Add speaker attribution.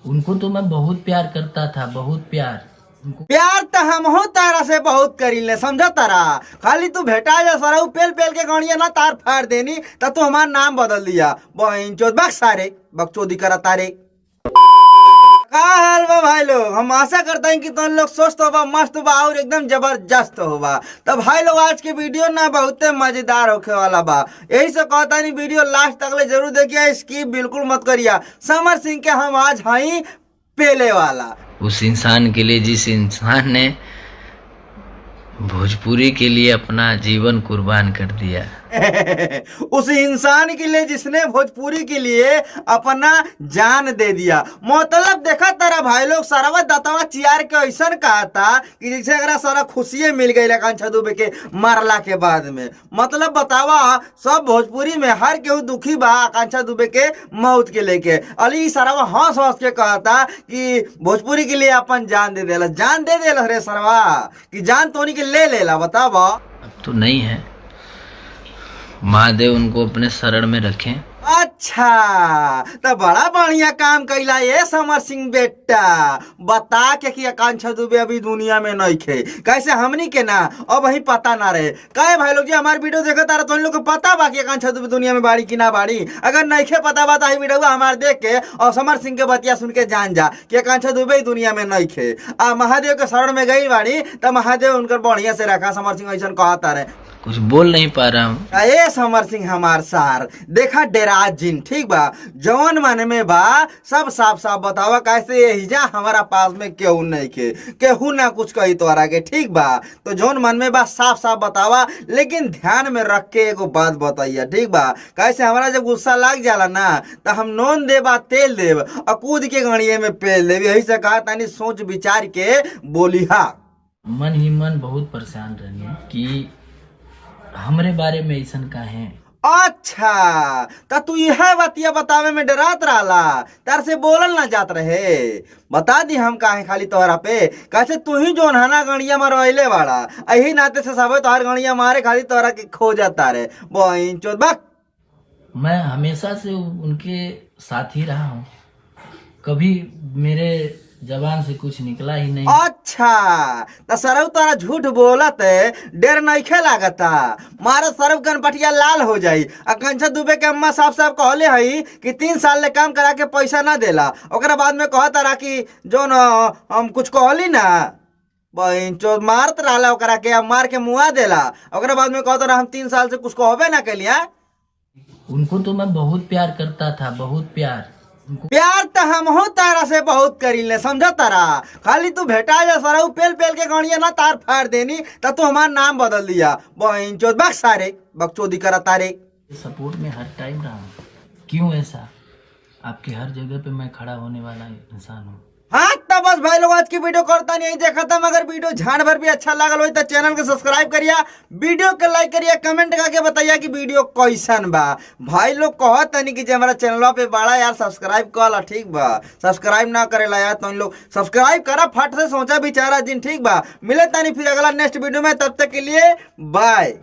Speaker 1: उनको तो मैं बहुत प्यार करता था, बहुत प्यार उनको।
Speaker 2: प्यार तो हमहू तारा से बहुत करीले, समझ तारा। खाली तू भेटा जा सारा पेल पेल के गणिया ना तार फाड़ देनी त तू हमार नाम बदल दिया। बहन चोद बक सारे बकचोदी करा तारे। का हाल बा भाई लोग? हम आशा करते हैं कि तुम लोग स्वस्थ होबा, मस्त होबा और एकदम जबरदस्त होबा। तो भाई लोग, आज के वीडियो ना बहुते मजेदार होखे वाला बा। यही से कहता नहीं, वीडियो लास्ट तक ले जरूर देखिए, स्किप बिल्कुल मत करिया। समर सिंह के हम आज हई पेले वाला।
Speaker 1: उस इंसान के लिए जिस इंसान ने भोजपुरी के लिए अपना जीवन कुर्बान कर दिया।
Speaker 2: उस इंसान के लिए जिसने भोजपुरी के लिए अपना जान दे दिया। मतलब देखा तारा भाई लोग, सारा दतवा चियार के ऐसा कहा था कि जैसे अगर सारा खुशियां मिल गई आकांक्षा दुबे के मारला के बाद में। मतलब बतावा, सब भोजपुरी में हर केहू दुखी बा आकांक्षा दुबे के मौत के लेके। अली सारा हंस हंस के कहता कि भोजपुरी के लिए अपन जान दे देला। जान दे देला रे सरवा कि जान तोनी के ले लेला, बतावा।
Speaker 1: अब तो नहीं है, महादेव उनको अपने शरण में रखें।
Speaker 2: अच्छा, तो बड़ा बढ़िया काम कैला ये समर सिंह बेटा, बता के कि आकांक्षा दुबे अभी दुनिया में नहीं खे। कैसे हमनी के ना अब वही पता ना रहे। कहे भाई लोग जी, हमारे वीडियो देखो तारा तो लोग को पता बा कि आकांक्षा दुबे दुनिया में बाड़ी कि ना बाड़ी? अगर नहीं खे पता बा तो वीडियो हमारे देख के और समर सिंह के बतिया सुन के जान जा कि आकांक्षा दुबे ही दुनिया में नहीं खे आ महादेव के शरण में गई बाड़ी, तो महादेव उनकर बढ़िया से रखा। समर सिंह ऐसा कहता रहे।
Speaker 1: कुछ बोल नहीं पा रहा हूँ।
Speaker 2: ए समर सिंह हमार सार, देखा डेराज जिन, ठीक बा? जौन मन में बा सब साफ साफ बतावा। कैसे एहिजा हमारा पास में केहू नहीं के, केहू ना कुछ कही तोहरा के, ठीक बा? तो जौन मन में बा साफ साफ बतावा, लेकिन ध्यान में रख के एगो बात बताइया, ठीक बा? कैसे हमारा जब गुस्सा लाग जाला ना तो हम नोन देब आ तेल देब और कूद के गणिये में पेल देब। यही से कहा तानी सोच विचार के बोलिहा।
Speaker 1: मन ही मन बहुत परेशान रहनी कि हमरे बारे में ऐसा काहे।
Speaker 2: अच्छा, त तू यह बतिया बतावे में डरात रहला, तार से बोलल ना जात रहे। बता दी हम काहे खाली तोहरा पे। कैसे तू ही जोन है ना गणिया मरवैले वाला, यही नाते से सब तोहर गणिया मारे खाली तोहरा के खो जाता रे। बहिन चोद बक।
Speaker 1: मैं हमेशा से उनके साथ ही रहा हूँ, कभी मेरे जबान से कुछ निकला ही नहीं।
Speaker 2: अच्छा, त सरऊ तोरा झूठ बोलत डर नइखे लागता? मारा सरऊ गणपटिया लाल हो जाई। आकांक्षा दुबे के अम्मा साफ साफ कहले हई कि 3 साल ले काम करा के पैसा ना देला, ओकरा बाद में कहता रहा कि जोन हम कुछ कहली ना। बहिन चोद मारत रहला ओकरा के, अब मार के मुआ देला, ओकरा बाद में कहता रहा हम 3 साल से कुछ कहबे ना कैलिया।
Speaker 1: उनको तो मैं बहुत प्यार करता था, बहुत प्यार उनको।
Speaker 2: प्यार तो हमहू तारा से बहुत करीले, समझ तारा। खाली तू भेटा जा सारा पेल पेल के गणिया ना तार फाड़ देनी त तू हमार नाम बदल दिया। बहिन चोद बक सारे बकचोदी करा तारे।
Speaker 1: सपोर्ट में हर टाइम रहा हूँ। क्यों ऐसा? आपके हर जगह पे मैं खड़ा होने वाला इंसान हूँ।
Speaker 2: हाँ, तो बस भाई लोग, आज की वीडियो करता नहीं यहीं खत्म। अगर वीडियो झाड़ भर भी अच्छा लागल हो तो चैनल के सब्सक्राइब करिया, वीडियो के लाइक करिया, कमेंट करके बताइया कि वीडियो कैसन बा। भाई लोग कहत तनी कि जे हमारा चैनल पे बड़ा यार सब्सक्राइब कर, ठीक बा? सब्सक्राइब ना करेला यार, तुम लोग सब्सक्राइब करा फट से, सोचा बिचारा दिन, ठीक बा? मिले तनी फिर अगला नेक्स्ट वीडियो में, तब तक के लिए बाय।